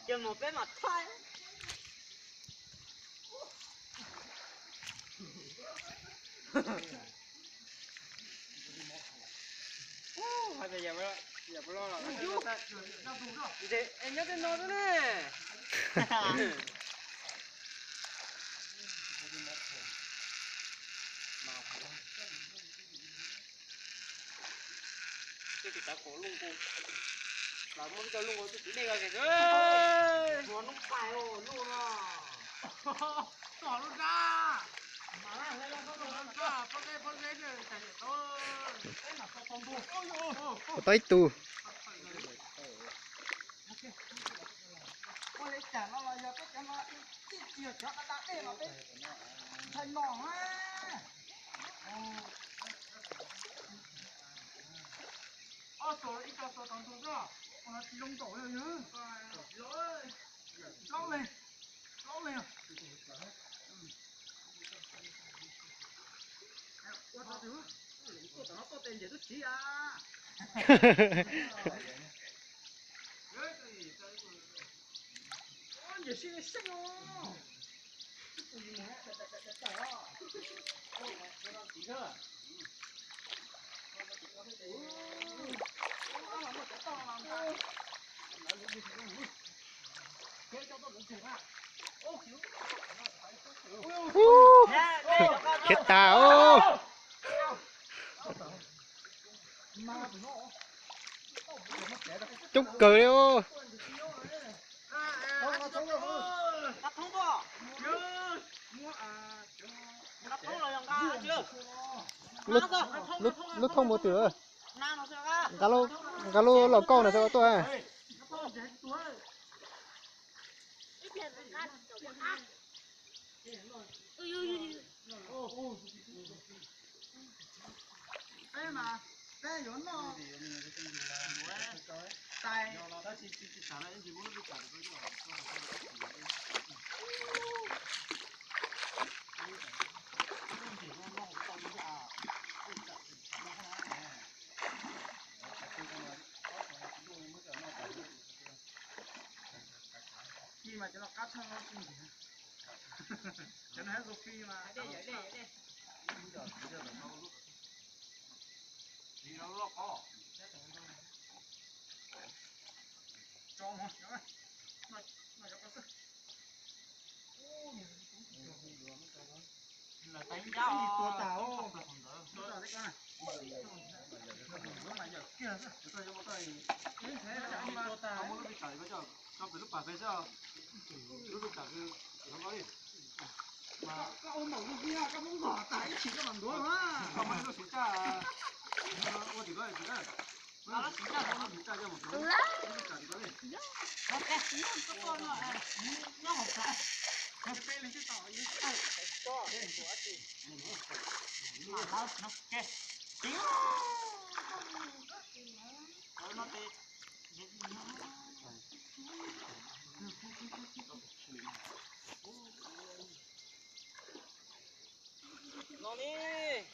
Ces mus peb mam thaij. Nyob tej no ne. Tej tus tav kom luj nkaus, los muab cov luj nkaus tej tus dej ko. Hnub pais luj no. Tom luj nrab. Tau ib tug. Ua li cas no los yog peb cov no txij tsis yog cov qab dab dej los peb ntshai no na. Ob xuas ib co xuas tau ntug xwb, ua no tsis zoo nkaus li. Plaub leeg, plaub leeg. Ua rau tus tuaj tom no tuaj tes ntiam tub txiv a. Ntiam si seej os. Khiav tas os. Coob kawg li os. Lub thoob mus twg? Nqa lub laum kauj no tuaj. Peb mas, peb yuav noj tais. Ci mas cov no qab tshaj loj tsis ntiag. Cov no haib zoo fij mas. Tua tas. Koj pem lub pas pem xwb, lub lub tas koj li. Koj ua npaum li koj Hmoob Nplog tas ib chim koj mam ntuav mas. Koj muab lub siv caj, ua tim koj tim na. Muab lub siv caj, muab lub siv caj coj mus ntuav lub tas tim koj li. No ne.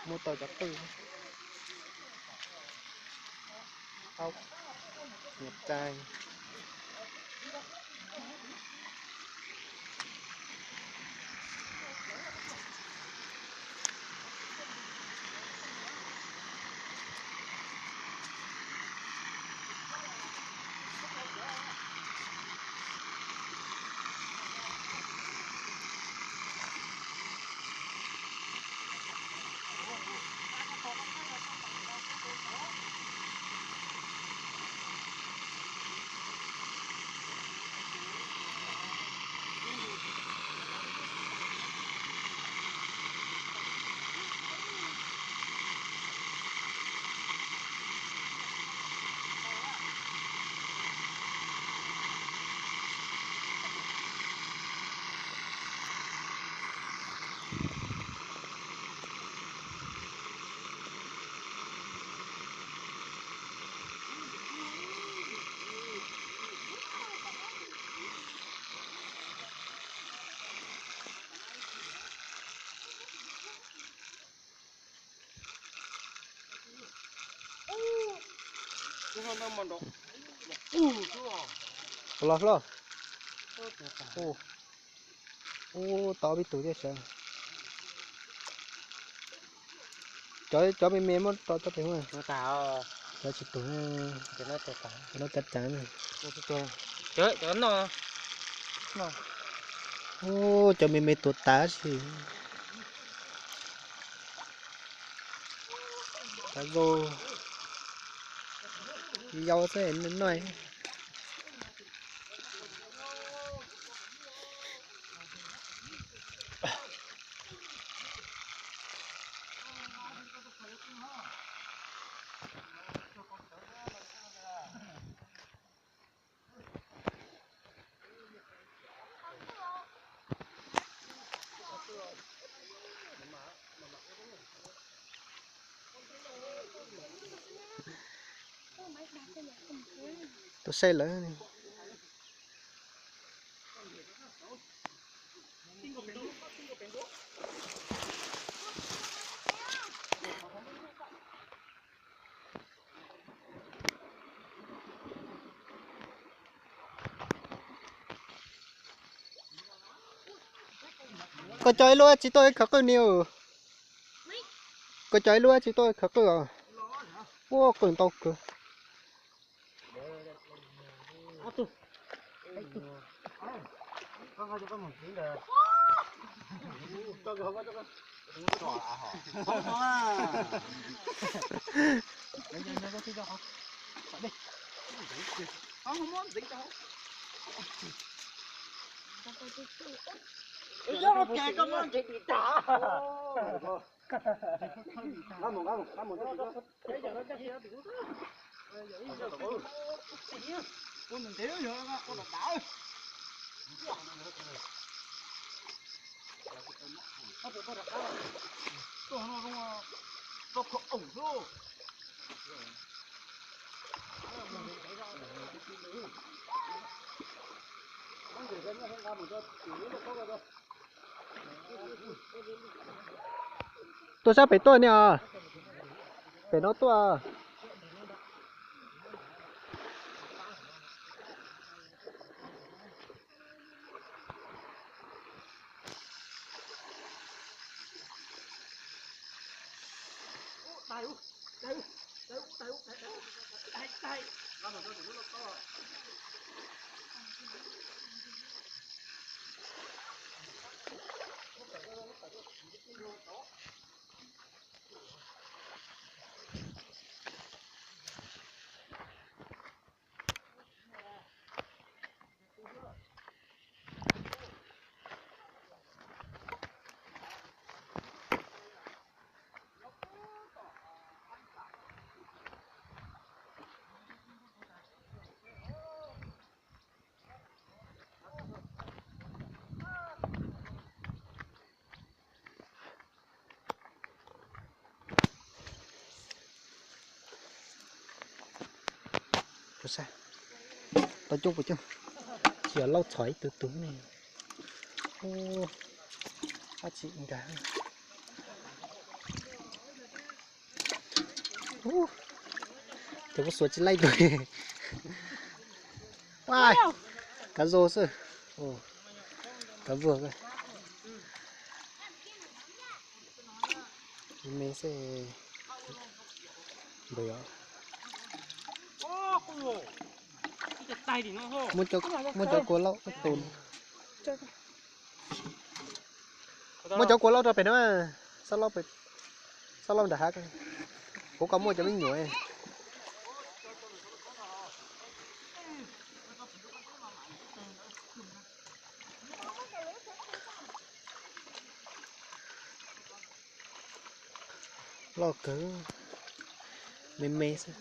Muab tau cov qwj. Aub, niam tais. Los hlo. Ub, tau ob peb tus thiab sas. Cov, cov me me muab rau tau pem. Cov tsis tus, cov no cav cav. Ub, cov me me tuag tas si. Cov zoo, yau xwb noj. Tuaj saib lawm. Koj coj ib lub dab tsi tuaj khawv qwj ni? Koj coj ib lub dab tsi tuaj khawv qwj os? Ua qwj ntau kawg. Tuaj sab pem tuaj ni os. Pem no tuaj. Tau coob puas coob? Tsis yog lauj txhom ib tug tug ne. Ub, dab tsi nkag. Ub, ces kuv xuas tsis laij tus. Kav zuag xwb. Kav zuag. Me xwb. Npawg yog. Muab cov kua laub tus. Muab cov kua laub rau pem no. Xob laub nram hav. Kuv kom muaj cov me nyuam. Loj kawg, me me xwb.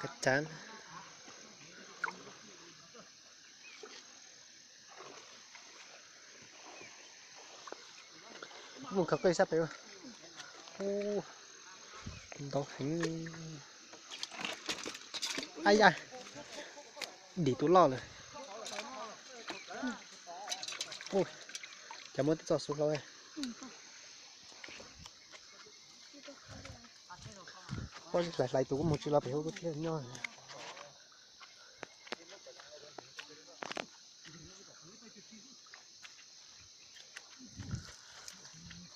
Kav tsav. Mus khaws qij sab pem. Ntau heev. Ab ya, dim tus loj lawm. Cas muab tej txoj xub hlau. Hlais hlais tus kuj mus tsis los pem hauv kuj thiaj nyob.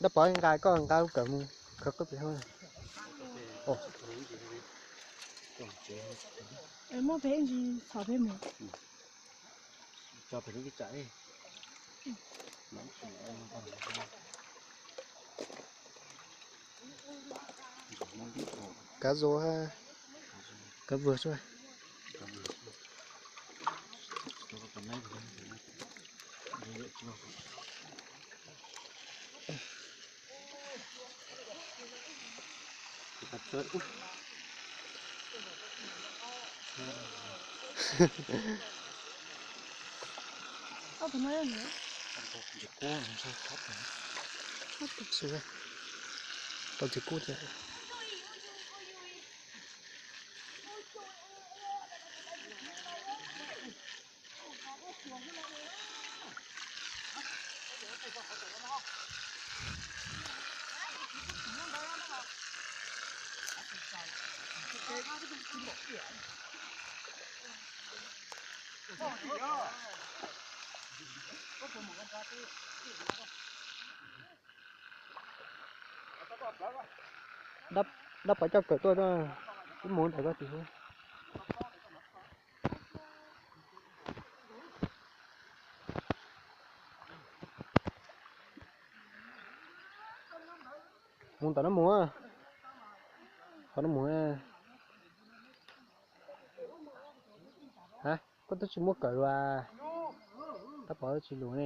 Dab Pov nqa koj nqa kawm mus khawv qwj pem hauv. Muaj peb ntsis txhom peb mus. Kav zuag, kav vuag xwb. Tau tsis kub thiab. Dab Pov coj kawm tuaj, wb mus ntawm koj tim. Mus tom no mus, qhov no mus. Ha, koj twb tsis muab kawm los? Dab Pov twb tsis lus ne.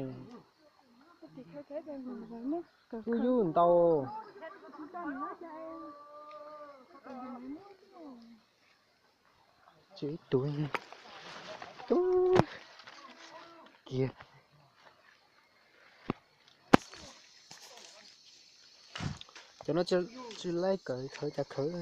Yub yub ntau. Tsw ib tug. Coob kiag. Cov no tsis laib kawm, khawv cas khawv.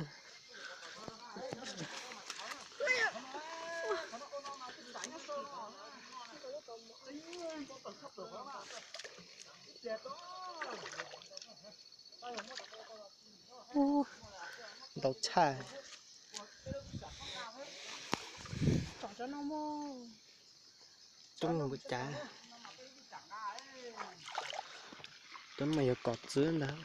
Ntau tshaj. Coob npaum cas. Cov no mas yog kom txwv ntag.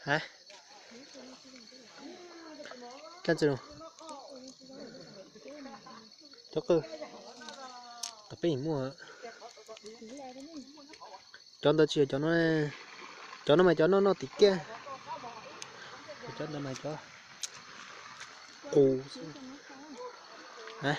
Ha, dlaab tsi, cov qwj, tom peb muaj. Cov ntawd tsis yog cov no, cov no mas cov noj noj tim kiab. Cov ntawd mas cov qus xwb.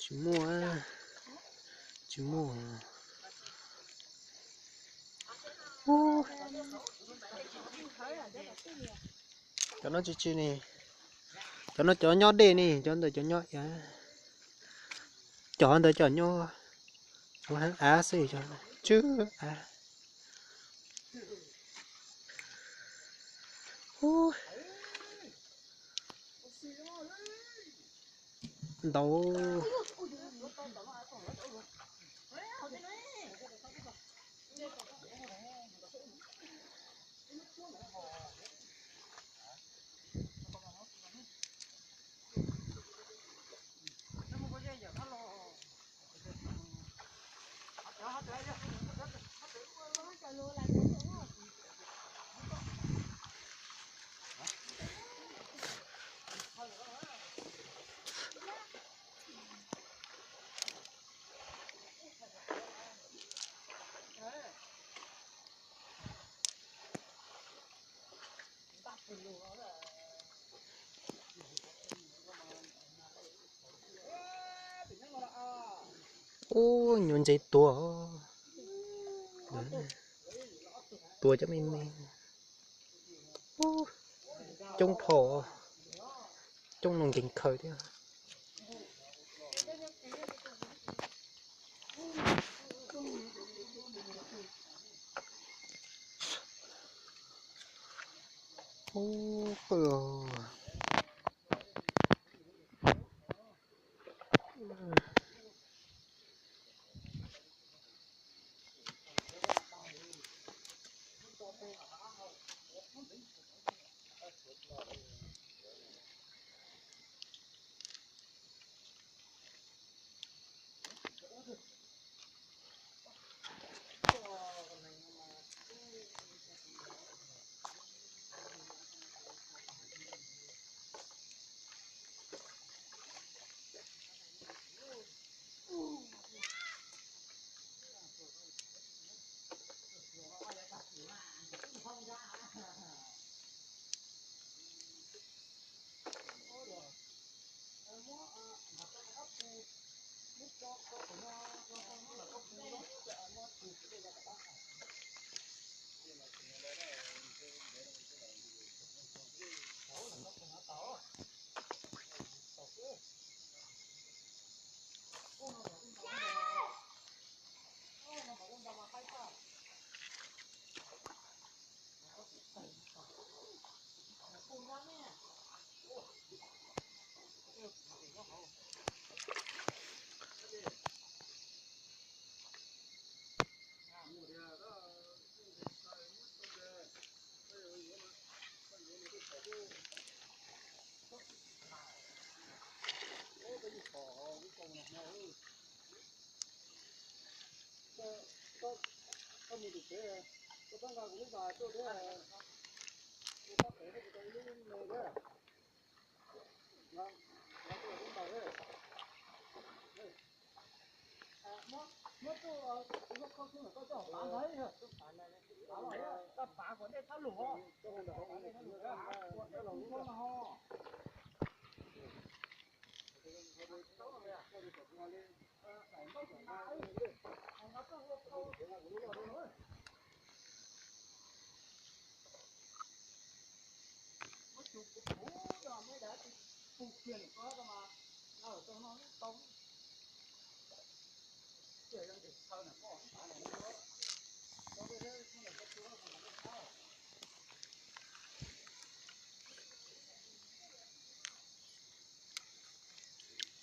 Tsis muaj, tsis muaj. Cov no tsis tsis ne, cov no cov nyob dej ne, cov ntawd cov nyob, cov ntawd cov nyob, cov heev av xwb, cov tsw av. Ntau. Ub, nyuam ntses tuag, tuag cov me me. Ub, coob dhau, coob no nkees khaws thiab. Ub, qw.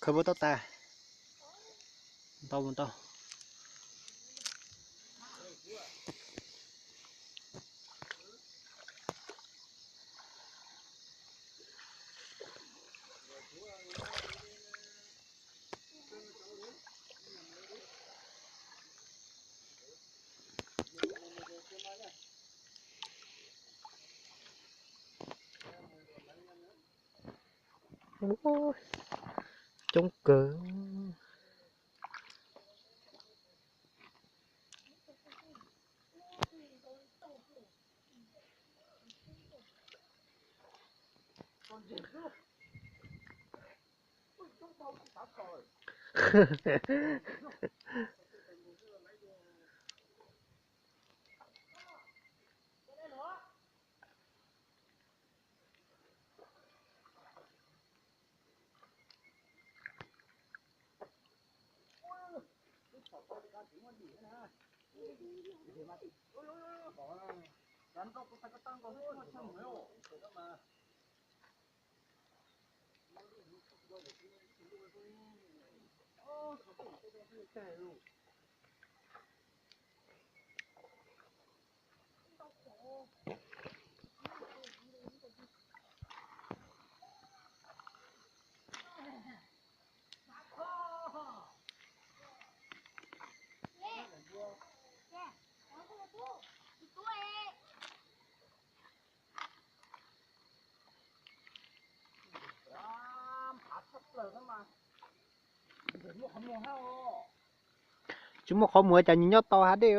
Khawb puas tau tas? Ntau mus ntau. Ub, coob kawg. Tsis muaj qhov muag cas nws nyob tau hav dej.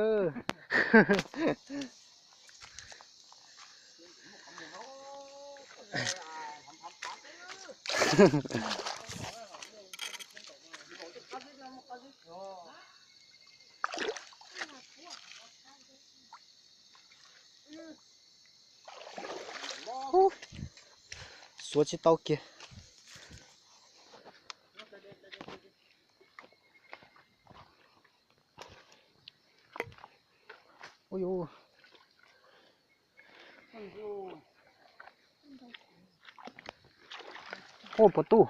Xuav tsis tau kiag. Ua puas tuj.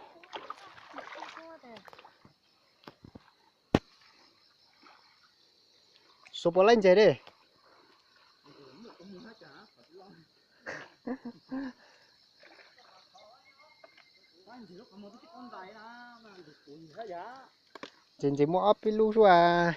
Xuav puas laib ntses dej. Ntses ntses muaj ob peb lub xwb as.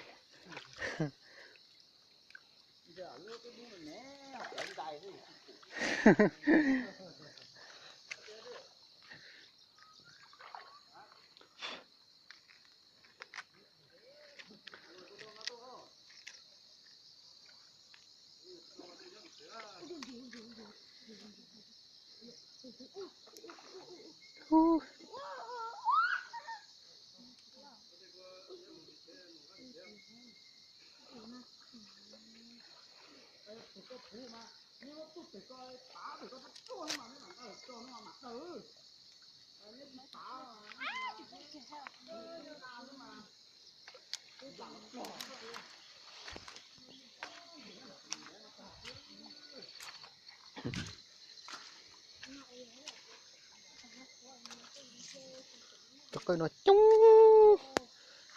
Cov qwj no coob,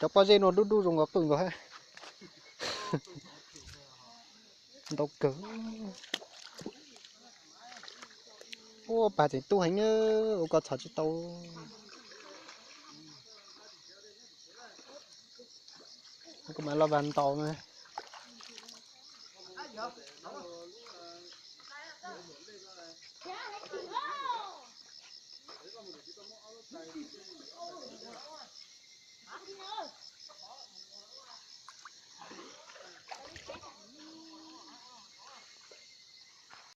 cov pob zeb no dub dub zoo nkaus qwj nkaus hab. Ntau kawg. Ua pas tseem tub heev, ua ko txhom tsis tau. Kuv mam los vas ntaus na.